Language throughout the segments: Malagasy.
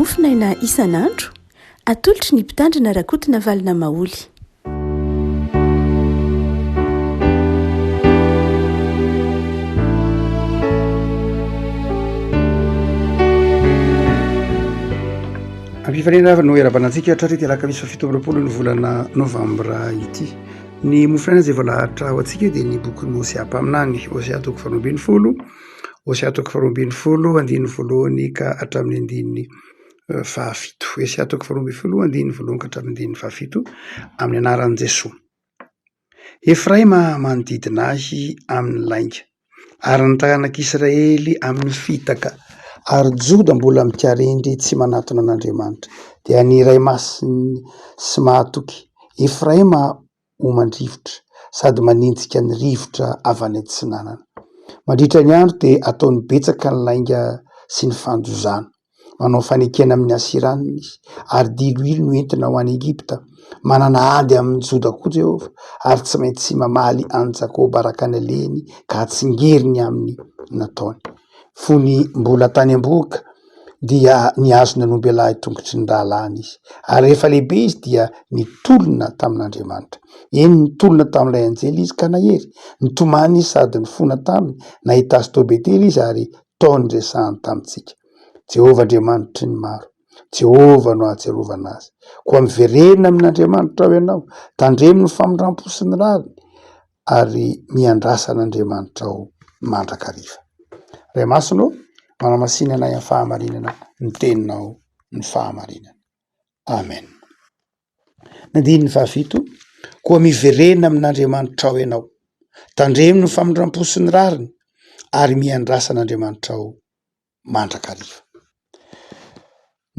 Mofonaina isan'andro, atolotry ny Mpitandrina Rakotonavalona Maholy. Am-pifaliana avy no iarahabana antsika hatratra ity alakamisy faha 27 ny volana novambra ity. Ny mofonaina izay voalahatra ho antsika dia ny bokin'i Hosea mpaminany, Hosea toko faharoa ambin'ny folo, Hosea toko faharoa ambin'ny folo andininy voalohany ka hatramin'ny andininy fahafito. Hosea toko faharoa ambin'ny folo andininy voalohany ka hatramin'ny andininy fahafito amin'ny anaran'i Jesoa. Efraima manodidina ahy amin'ny lainga, ary ny taranak'Israely amin'ny fitaka, ary Joda mbola mikarendry tsy manatona an'Andriamanitra, dia ny Iray Masiny sy Mahatoky. Efraima homan-drivotra sady manenjika ny rivotra avy any atsinanana. Mandritra ny andro dia ataony betsaka ny lainga sy ny fandozana. Manao fanekena amin'ny Asyrianina izy, ary diloilo no entina ho any Egypta. Manana ady amin'i Joda koa Jehovah, ary tsy maintsy mamaly an'i Jakoba araka ny alehiny ka hatsingeriny amin'ny nataony. Fony mbola tany am-bohoka, dia nihazona ny ombelahy tongotry ny rahalahiny izy, ary rehefa lehibe izy dia nitolona tamin'Andriamanitra. Eny, nitolona tamin'ilay anjely izy ka nahery. Nitomany izy sady nifona taminy. Nahita azy tao Betela izy ary tao niresahany tamintsika. Jehovah Andriamanitry ny maro. Jehovah no ahatsiarovana azy. Koa miverena amin'Andriamanitrao ianao, tandremo ny famindram-po sy ny rariny, ary miandrasa an'Andriamanitrao mandrakariva. Ray Masina ô, manamasina anay amin'ny fahamarinana ny teninao ny fahamarinana. Amen. Ny andininy fahafito, koa miverena amin'Andriamanitrao ianao, tandremo ny famindram-po sy ny rariny, ary miandrasa an'Andriamanitrao mandrakariva.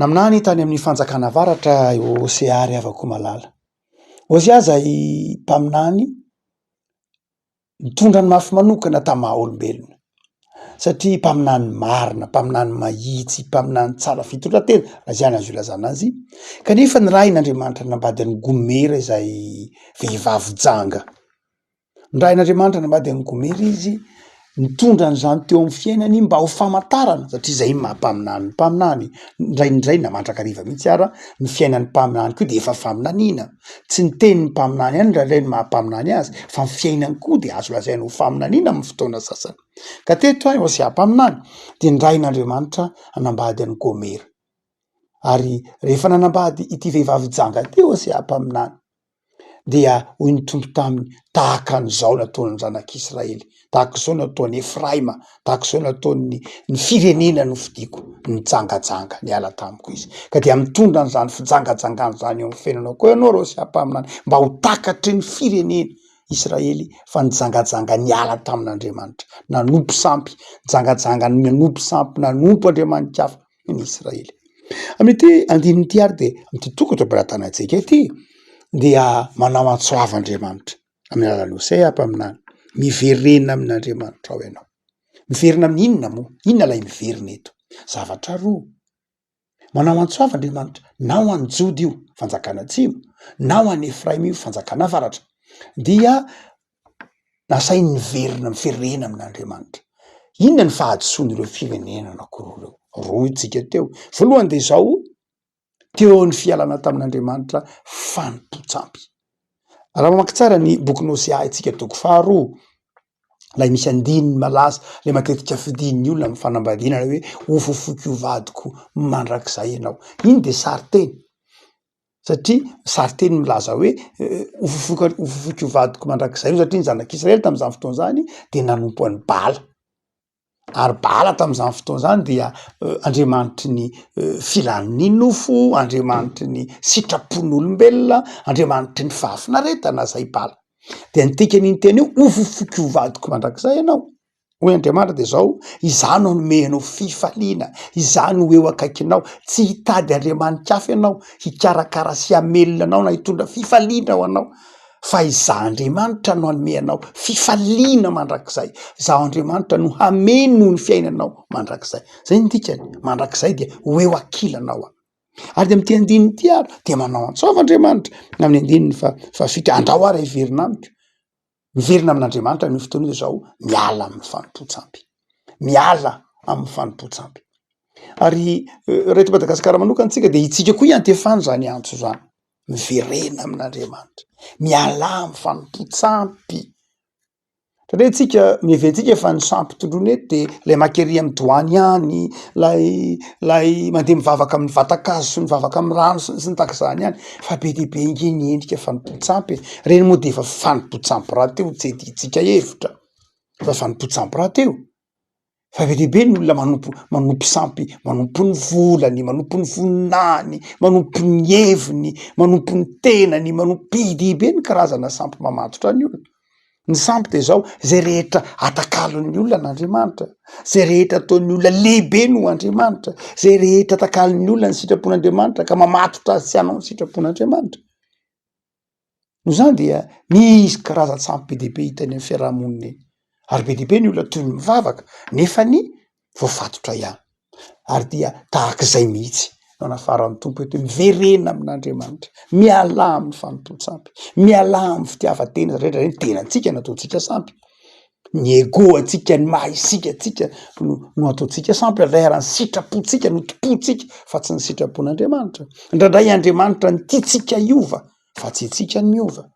Naminany tany amin'ny fanjakana avaratra i Hosea ry havako malala. Hosea izay mpaminany nitondra ny mafy manokana tamin'ny maha olombelona satria mpaminany marina, mpaminany mahitsy, mpaminany tsara fitondran-tena raha izay no azo ilazana azy, kanefa nirahin'Andriamanitra nanambady an'i Gomera izay vehivavy janga. Nirahin'Andriamanitra nanambady an'i Gomera izy, nitondra an'izany teo amin'ny fiainany mba ho famantarana, satria zay ny maha mpaminany ny mpaminany, indraindray na mandrakariva mihitsy ara, ny fiainan'ny mpaminany koa de efa faminaniana, tsy ny tenin'ny mpaminany ihany indraindray no maha mpaminany azy fa ny fiainany koa de azo lazaina ho faminaniana amin'ny fotoana sasany. Ka teto aho Hosea mpaminany de nirahin'Andriamanitra hanambady an'i Gomera, ary rehefa nanambady ity vehivavy janga ity Hosea mpaminany, Dia hoy ny Tompo taminy, Tahaka an'izao nataon'ny zanak'Israely, tahaka izao nataon'i Efraima, tahaka izao nataon'ny ny firenena nofidiko, nijangajanga niala tamiko izy. Ka dia mitondra an'izany fijangajangana izany eo amin'ny fiainanao koa ianao, ry Hosea mpaminany, mba ho takatry ny firenena Israely fa nijangajanga niala tamin'Andriamanitra, nanompo sampy, nijangajanga nanompo sampy, nanompo andriamani-kafa. ny Israely. Amin'ity andininy ity ary dia amin'ity toko eto am-pelatanantsika ity dia manao antso avo Andriamanitra amin'ny alalan'i Hosea mpaminany, miverena amin'Andriamanitrao ianao. Miverina amin'ny inona moa? Inona ilay miverina eto? Zavatra roa. Manao antso avo Andriamanitra na ho an'i Joda io, fanjakana atsimo, na ho an'i Efraima io, fanjakana avaratra. Dia Nasainy niverina miferena amin'Andriamanitra. Inona ny fahadisoan'ireo firenena anankiroa ireo? Roa isika teo. Voalohany dia izao, teo ny fialana tamin'Andriamanitra fanompoan-tsampy. Raha mamaky tsara ny bokin'i Hosea isika toko faharoa, ilay misy andininy malaza, ilay matetika fidin'ny olona amin'ny fanambadiana ilay hoe hofofoiko ho vadiko mandrakizay ianao. Iny dia sarin-teny. Satria sarin-teny milaza hoe hofofoiko hofofoiko ho vadiko mandrakizay io satria ny zanak'Israely tamin'izany fotoana izany de nanompo an'i Bala, ary Bala tamin'izany fotoana izany dia andriamanitry ny filan'ny nofo, andriamanitry ny sitrapon'olombelona, andriamanitry ny fahafinaretana zay Bala. De ny dikan'iny teny io hofofoiko ho vadiko mandrakizay ianao. Hoy Andriamanitra dia izao, Izaho no hanome anao fifaliana, Izaho no ho eo akaikinao, tsy hitady andriamani-kafa ianao hikarakara sy hamelona anao na hitondra fifaliana ho anao, fa Izaho Andriamanitra no hanome anao fifaliana mandrakizay, Izaho Andriamanitra no hameno ny fiainanao mandrakizay. Izay no dikany, mandrakizay dia ho eo ankilanao aho. Ary dia amin'ity andininy ity ary dia manao antso avo Andriamanitra, amin'ny andininy fahafito, andrao ary hiverina amiko. Miverina amin'Andriamanitra amin'io fotoana io dia zao, miala amin'ny fanompoan-tsampy, miala amin'ny fanompoan-tsampy. Ary raha eto Madagasikara manokana tsika de itsika koa iantefana zany antso zany, miverena amin'Andriamanitra, mialà amy fanompoan-tsampy. Satria tsika miheverintsika fa ny sampy tondroina eto de lay makery amy doany ihany, lay lay mandeha mivavaka amin'ny vatan-kazo sy mivavaka amy rano sy ny sy ny tahaka zany ihany, fa be dia be ange ny endrika fanompoan-tsampy e, reny moa de efa fanompoan-tsampy rahateo tsy iadiantsika hevitra fa fanompoan-tsampy rahateo. Fa be dia be ny olona manompo manompo sampy, manompo ny volany, manompo ny voninahiny, manompo ny heviny, manompo ny tenany, manompo, be dia be ny karazana sampy mamatotra ny olona. Ny sampy de zao, zay rehetra atakalon'ny olona an'Andriamanitra, zay rehetra ataon'ny olona lehibe noho Andriamanitra, zay rehetra atakalon'ny olona ny sitrapon'Andriamanitra ka mamatotra azy tsy hanao ny sitrapon'Andriamanitra. Noho izany dia misy karazan-tsampy be dia be hita eny amin'ny fiarahamonina eny, ary be dia be ny olona toy ny mivavaka nefany voafatotra ihany, ary dia tahak'izay mihitsy no anafaran'ny Tompo eto hoe miverena amin'Andriamanitra, mialà amin'ny fanompoan-tsampy, mialà amin'ny fitiavan-tena satria indraindray ny tenantsika no ataontsika sampy, ny ego antsika, ny maha isika antsika no no ataontsika sampy, indraindray ary ny sitrapontsika no tompointsika fa tsy ny sitrapon'Andriamanitra, indraindray Andriamanitra no tiantsika hiova fa tsy itsika ny miova.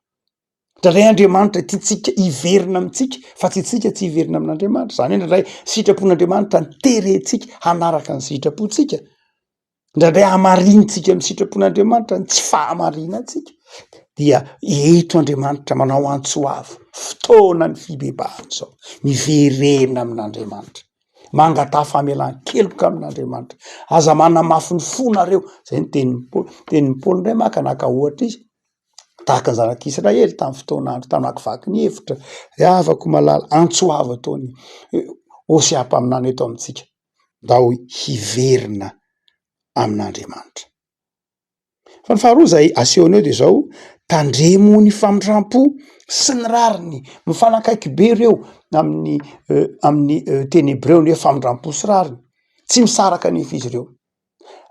Indraindray Andriamanitra tiantsika hiverina amintsika fa tsy itsika tsy hiverina amin'Andriamanitra. Zany hoe indraindray sitrapon'Andriamanitra ny terentsika hanaraka ny sitrapontsika. Indraindray hamarinintsika amin'ny sitrapon'Andriamanitra ny tsy fahamarinantsika. Dia eto Andriamanitra manao antso avo, fotoana ny fibebahana izao, miverena amin'Andriamanitra. Mangataha famelan-keloka amin'Andriamanitra. Aza manamafy ny fonareo. Zay ny tenin'i Paoly. Tenin'i Paoly indray maka naka ohatra izy, tahaka ny zanak'Israely tamin'ny fotoan'andro tamakivaky ny efitra. Ry havako malala, antso avo ataony Hosea mpaminany eto amintsika, ndao hiverina amin'Andriamanitra. Fa ny faharoa izay asehony eo de zao, tandremo ny famindram-po sy ny rariny, mifanakaiky be ireo amin'ny amin'ny teny hebreo ny hoe famindram-po sy rariny, tsy misaraka anefa izy ireo,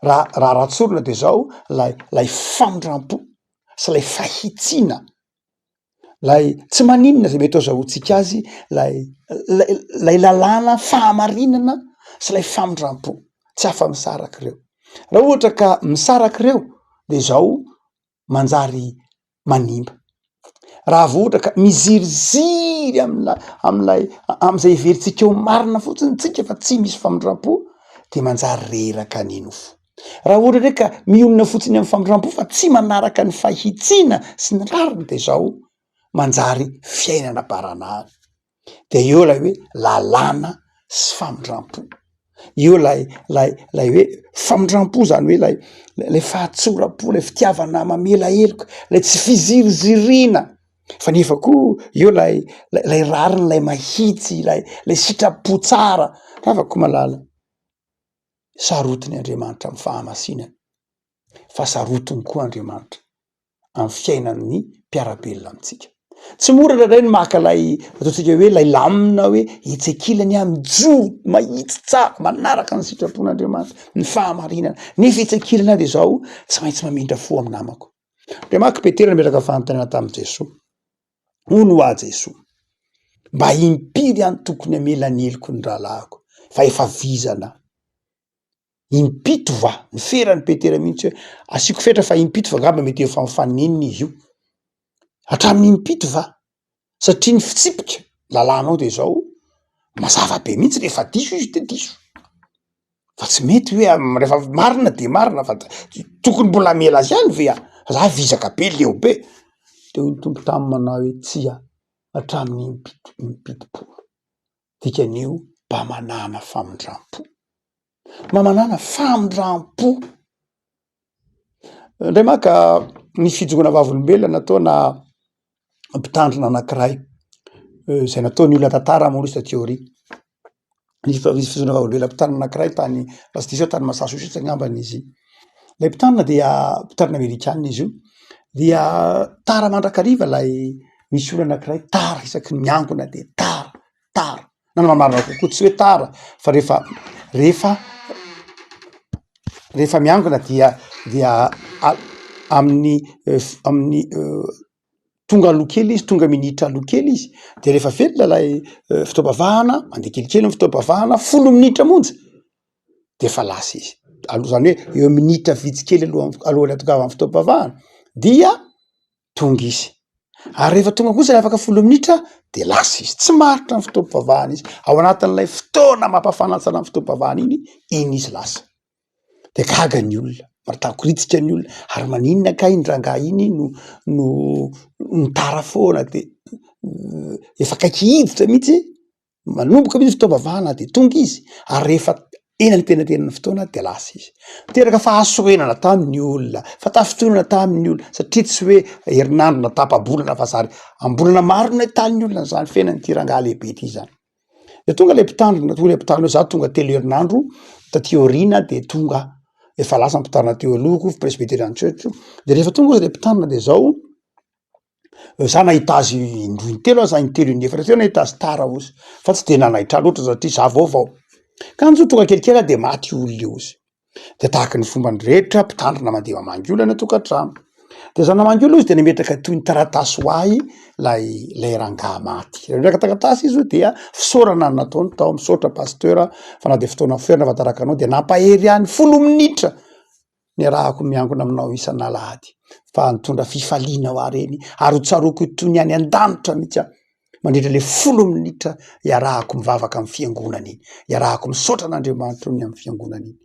raha raha raha tsorina de zao lay lay famindram-po sy lay fahitsiana Lay tsy maninona zay mety ho azahoantsika azy lay lay lay lalàna fahamarinana sy lay famindram-po, tsy afa-misaraka ireo. Raha ohatra ka misaraka ireo de zao manjary manimba, raha vao ohatra ka miziriziry am'la- am'lay am'zay heverintsika ho marina fotsiny tsika fa tsy misy famindram-po de manjary reraka ny nofo. Raha ohatra ndray ka mionona fotsiny amin'ny famindram-po fa tsy manaraka ny fahitsiana sy ny rariny de zao manjary fiainana baranahiny, de eo lay hoe lalàna sy famindram-po, eo lay lay lay hoe famindram-po zany hoe lay lay fahatsoram-po, lay fitiavana mamela heloka, lay tsy fiziriziriana fa nefa koa eo lay lay rariny lay mahitsy, lay lay sitrapo tsara, ravako malala. Sarotiny Andriamanitra amin'ny fahamasinany, fa sarotiny koa Andriamanitra amin'ny fiainan'ny mpiara-belona amintsika. Tsy mora indraindray ny maka ilay ataontsika hoe ilay lamina hoe etsy ankilany aho mijoro mahitsy tsara manaraka ny sitrapon'Andriamanitra, ny fahamarinana, nefa etsy ankilany aho de zao tsy maintsy mamindra fo amin'ny namako. Ndray manko Petera nametraka fanontaniana tamin'i Jesoa, hono hoa Jesoa, mba impiry aho no tokony hamela ny heloko ny rahalahiko fa efa vizana aho? Impito va? Niferan'i Petera mihitsy hoe asiako fetra fa impito fa angamba mety efa mifaninona izy io. Hatramin'ny impito va? Satria ny fitsipika, lalànao de zao, mazava be mihitsy rehefa diso izy de diso. Fa tsy mety hoe rehefa marina de marina fa tokony mbola hamela azy ihany ve aho? Za vizaka be, leo be. De hoy ny Tompo taminy manao hoe tsia, hatramin'ny impito impitopolo. Dikan'io mba manàna famindram-po, mba manàna famindram-po. Indray maka ny fijoroana vavolombelona nataona mpitandrina anankiray zay nataon'ny olona tantara moa izy taty aoriana. Nisy fijoroana vavolombelona mpitandrina anankiray tany raha tsy diso aho tany Massachusetts angambany izy iny. Ilay mpitandrina dia mpitandrina amerikana izy io, dia tara mandrakariva ilay misy olona anankiray tara isaky ny miangona de tara, tara, na ny marimarina kokoa tsy hoe tara fa rehefa rehefa rehefa miangona dia dia a- amin'ny amin'ny tonga aloha kely izy, tonga minitra aloha kely izy, de rehefa velona lay fotoam-pivavahana, mandeha kelikely ny fotoam-pivavahana, folo minitra monja. De efa lasa izy, aloha zany hoe eo minitra vitsy kely aloha alohan'ny hahatongavan'ny fotoam-pivavahana dia tonga izy, ary rehefa tonga kosa ny afaka folo minitra de lasa izy, tsy maharitra ny fotoam-pivavahana izy, ao anatin'ilay fotoana mampafanatsana ny fotoam-pivavahana iny, iny izy lasa. De gaga ny olona, mitakoritsika ny olona, ary maninona kay iny rangahy iny no no no tara foana de efa akaiky hiditra mihitsy, manomboka mihitsy fotoam-pivavahana de tonga izy, ary rehefa eny antenatenan'ny fotoana de lasa izy. Niteraka fahasorenana tamin'ny olona, fahatafintohinana tamin'ny olona, satria tsy hoe herinandro na tapa-bolana fa zary am-bolana maro no nahitan'ny olona an'izany fiainan'ity rangahy lehibe ity zany. De tonga le mpitandrina, tonga le mpitandrina hoe za tonga telo herinandro taty aoriana de tonga aho, efa lasa ny mpitandrina teo alohako, presbyterian church, de rehefa tonga ozy le mpitandrina de zao, Za nahita azy indroa intelo aho za intelo inefatra teo nahita azy tara ozy fa tsy de nanaitra ahy loatra satria za vaovao, kanjo tonga kelikely aho de maty io olona io ozy, de tahaky ny fombany rehetra mpitandrina mandeha mamangy olona any an-tokantrano, de za namangy olona ozy de nametraka toy ny taratasy ho ahy lay lay rangahy maty, nametraka taratasy izy dia fisaorana no nataony tao, misaotra pasteur fa na de fotoana fohy ary nahafantarako anao de nampahery ahy ny folo minitra. niarahako miangona aminao isan'alahady fa nitondra fifaliana ho ahy reny ary ho tsaroako toy ny any an-danitra mihitsy aho mandritra le folo minitra iarahako mivavaka amin'ny fiangonana iny, iarahako misaotra an'Andriamanitra ny amin'ny fiangonana iny.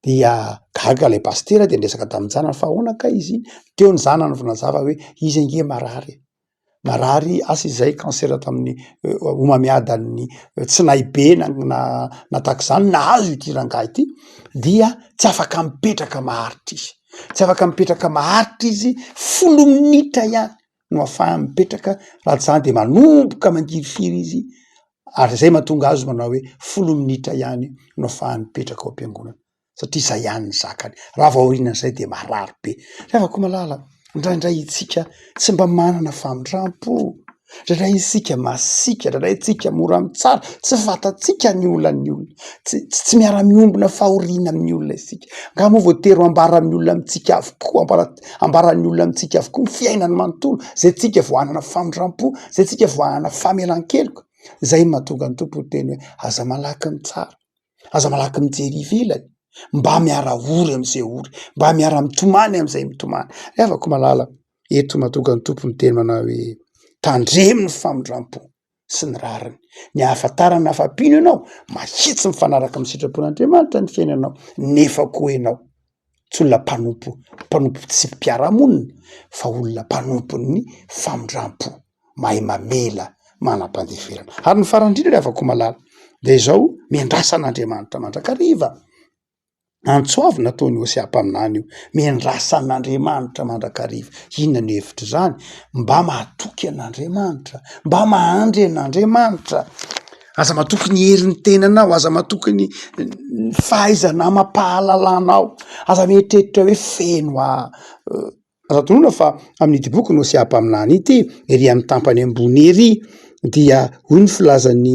Dia gaga ilay pasitera de niresaka tamin-janany fa ahoana kay izy iny? Teo ny zanany vao nazava hoe izy ange marary e. Marary asa izay cancer tamin'ny homamiadan'ny tsinay be na na tahaka izany nahazo ity rangahy ity dia tsy afaka mipetraka maharitra izy, tsy afaka mipetraka maharitra izy, folo minitra ihany no ahafahany mipetraka raha tsy izany de manomboka mangirifiry izy ary zay mahatonga azy manao hoe folo minitra ihany no ahafahany mipetraka ao am-piangonana. satria zay ihany ny zakany, raha vao aorianan'izay de marary be. Ry havako malala, indraindray itsika tsy mba manana famindrampo, indraindray isika masiaka, indraindray isika mora mitsara, tsy fantatsika ny olan'ny olona, tsy tsy miara-miombona fahoriana amin'ny olona isika, nga moa voatery ho ambaran'ny olona amintsika avokoa, ambara- ambaran'ny olona amintsika avokoa ny fiainany manontolo, zay tsika vao hanana famindrampo, zay tsika vao hanana famelan-keloka, zay no mahatonga ny Tompo hiteny hoe aza malaky mitsara. Aza malaky mijery ivelany, mba miara ory am'zay ory, mba miara mitomany am'zay mitomany. Ry havako malala, eto mahatonga ny Tompo miteny manao hoe tandremo ny famindrampo sy ny rariny. Ny ahafantarana fa mpino ianao, mahitsy mifanaraka amin'ny sitrapon'Andriamanitra ny fiainanao, nefa koa ianao tsy olona mpanompo, mpanompo tsy mpiara-monina fa olona mpanompon'ny famindrampo. mahay mamela manam-pandeferana. Ary ny farany indrindra ry havako malala de izao, miandrasa an'Andriamanitra mandrakariva. Antso avo nataon'i Hosea mpaminany io, miandrasa an'Andriamanitra mandrakariva. Inona no hevitr'izany? Mba mahatoky an'Andriamanitra, mba mahandry an'Andriamanitra. Aza matoky ny herin'ny tenanao, aza matoky ny fahaizana amam-pahalalanao, aza mieritreritra hoe feno aho. Azo tononina fa amin'ity boky ny Hosea mpaminany ity, ery amin'ny tampany ambony ery, dia hoy ny filazan'i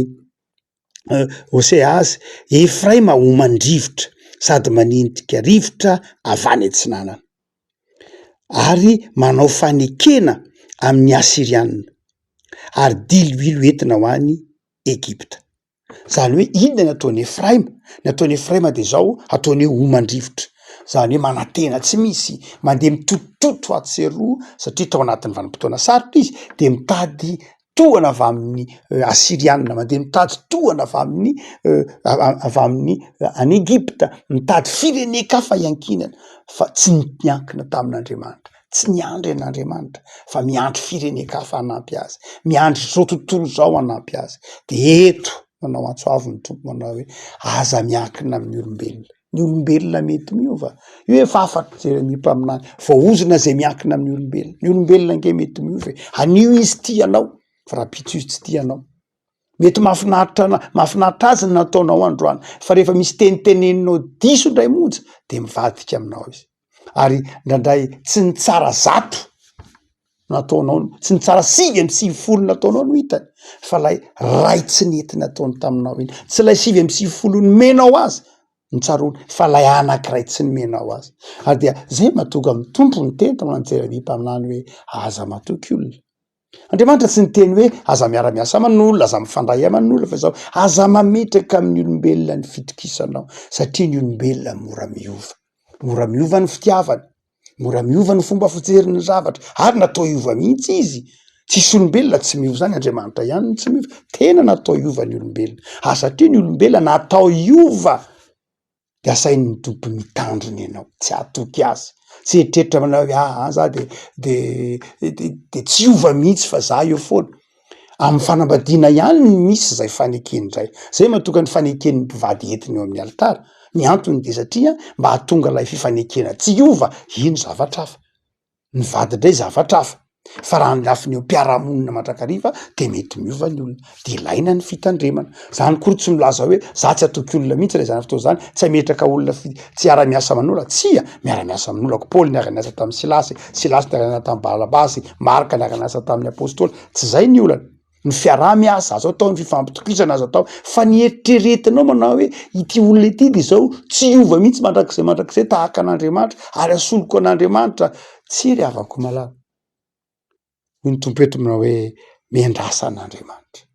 Hosea azy, Efraima homan-drivotra sady manenjika rivotra avy any atsinanana, ary manao fanekena amin'ny Asyriana, ary diloilo entina ho any Egypta. Zany hoe inona ny ataon'i Efraima? Ny ataon'i Efraima de zao, ataony hoe homan-drivotra, zany hoe manantena tsy misy, mandeha mitotototo atsy sy eroa satria tao anatin'ny vanim-potoana sarotra izy de mitady tohana avy amin'ny Asyriana, mandeha mitady tohana avy amin'ny avy amin'ny any Egypta, mitady firenen-kafa hiankinana fa tsy niankina tamin'Andriamanitra, tsy niandry an'Andriamanitra fa miandry firenen-kafa hanampy azy, miandry zao tontolo izao hanampy azy, de eto manao antso avo ny Tompo manao hoe aza miankina amin'ny olombelona, ny olombelona mety miova, io efa hafatr'i Jeremia mpaminany, voaozona zay miankina amin'ny olombelona, ny olombelona ange mety miova e, anio izy tia anao fa rahampitso izy tsy tia anao, mety mahafinaritra ana- mahafinaritra azy ny nataonao androany fa rehefa misy teniteneninao diso indray monja de mivadika aminao izy. ary indraindray tsy ny tsara zato nataonao, tsy ny tsara 99 nataonao no hitany fa lay ray tsy nety nataony taminao iny, tsy lay 99 nomenao azy no tsaroany fa lay anankiray tsy nomenao azy. Ary dia zay mahatonga ny Tompo niteny tamin'i Jeremia mpaminany hoe aza matoky olona. Andriamanitra tsy niteny hoe aza miara-miasa aman'olona, aza mifandray aman'olona fa izao, aza mametraka amin'ny olombelona ny fitokisanao satria ny olombelona mora miova. Mora miova ny fitiavany, mora miova ny fomba fijeriny ny zavatra ary natao hiova mihitsy izy. Tsisy olombelona tsy miova zany, Andriamanitra ihany no tsy miova. Tena natao hiova ny olombelona ary satria ny olombelona natao hiova de asain'ny Tompo mitandrina ianao, tsy hatoky azy, tsy hieritreritra manao hoe aa za de de de tsy hiova mihitsy fa za eo foana. Amin'ny fanambadiana ihany no misy zay fanekena zay, zay mahatonga ny faneken'ny mpivady entiny eo amin'ny alitara, ny antony de satria mba hahatonga ilay fifanekena tsy hiova, iny zavatra hafa. Ny vady indray zavatra hafa, fa raha ny lafiny eo am-piarahamonina mandrakariva de mety miova ny olona, de ilaina ny fitandremana, zany koa tsy milaza hoe za tsy hatoky olona mihitsy raha izany fotoana izany, tsy hametraka olona fi- tsy hiara-miasa aman'olona, tsia, miara-miasa amin'olona ko Paoly niara-niasa tamin'i Silasy, Silasy niara-niasa tamin'i Barnabasy, Marka niara-niasa tamin'ny apôstôly, tsy zay ny olana. Ny fiaraha-miasa azo atao, ny fifampitokisana azo atao, fa ny eritreretinao manao hoe ity olona ity de zao tsy hiova mihitsy mandrakizay mandrakizay tahaka an'Andriamanitra ary asoloko an'Andriamanitra, tsia ry havako malala. Hoy ny Tompo eto aminao hoe miandrasa an'Andriamanitra,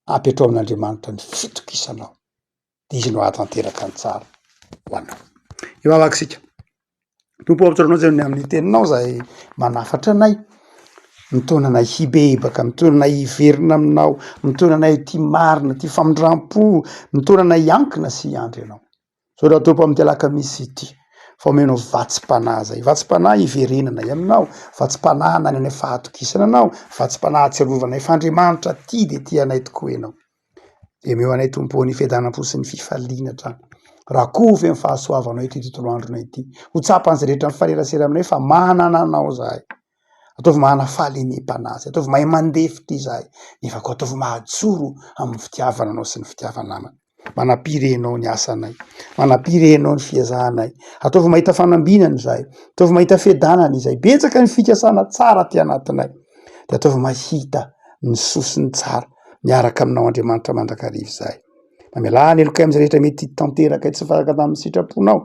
apetrao amin'Andriamanitra ny fitokisanao de izy no hahatanteraka ny tsara ho anao. Hivavaka isika. Tompo ô, misaotra anao zay ny amin'ny teninao zay manafatra anay, mitaona anay hibebaka, mitaona anay hiverina aminao, mitaona anay tia marina, tia famindram-po, mitaona anay hiankina sy hiandry anao. Misaotra Tompo amin'ity alakamisy ity fa omenao vatsim-panahy zay, vatsim-panahy hiverenanay aminao, vatsim-panahy hanananay fahatokisana anao, vatsim-panahy hahatsiarovanay fa Andriamanitra tia dia tia anay tokoa ianao. Dia omeo anay Tompo ô ny fiadanam-po sy ny fifaliana hatrany. Rakofy amin'ny fahasoavanao ity tontolo andronay ity. Ho tsapan'izay rehetra mifanerasera aminay fa manana anao izahay. Ataovy manana fahalemem-panahy izahay, ataovy mahay mandefitra izahay, nefa koa ataovy mahajoro amin'ny fitiavana anao sy ny fitiava-namana. Manampiry Ianao ny asanay, manampiry Ianao ny fiezahanay. Ataovy mahita fanambinana izahay, ataovy mahita fiadanana izahay. Betsaka ny fikasana tsara aty anatinay, dia ataovy mahita ny soa sy ny tsara miaraka aminao Andriamanitra mandrakariva izahay. Mamelà ny helokay amin'izay rehetra mety tanteraka tsy nifanaraka tamin'ny sitraponao.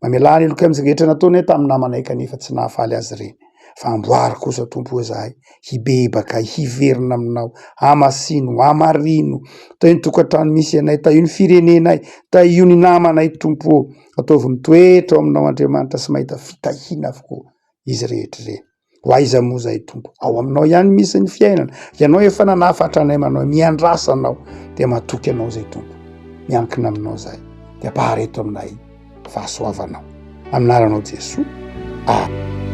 Mamelà ny helokay amin'izay rehetra nataonay tamin'ny namanay kanefa tsy nahafaly azy ireny. Fa amboary kosa Tompo o izahay hibebaka, hiverina aminao. Hamasino, hamarino. Tahio ny tokantrano misy anay, tahio ny firenenay, tahio ny namanay Tompo o. Ataovy mitoetra ao aminao Andriamanitra sy mahita fitahiana avokoa izy rehetra ireny. Ho aiza moa izay Tompo? Ao aminao ihany misy ny fiainana. Ianao efa nanafatra anay manao miandrasa anao dia matoky anao izay Tompo. Miankina aminao izay. Dia ampahareto aminay fahasoavanao. Amin'ny anaranao Jesoa. Amen.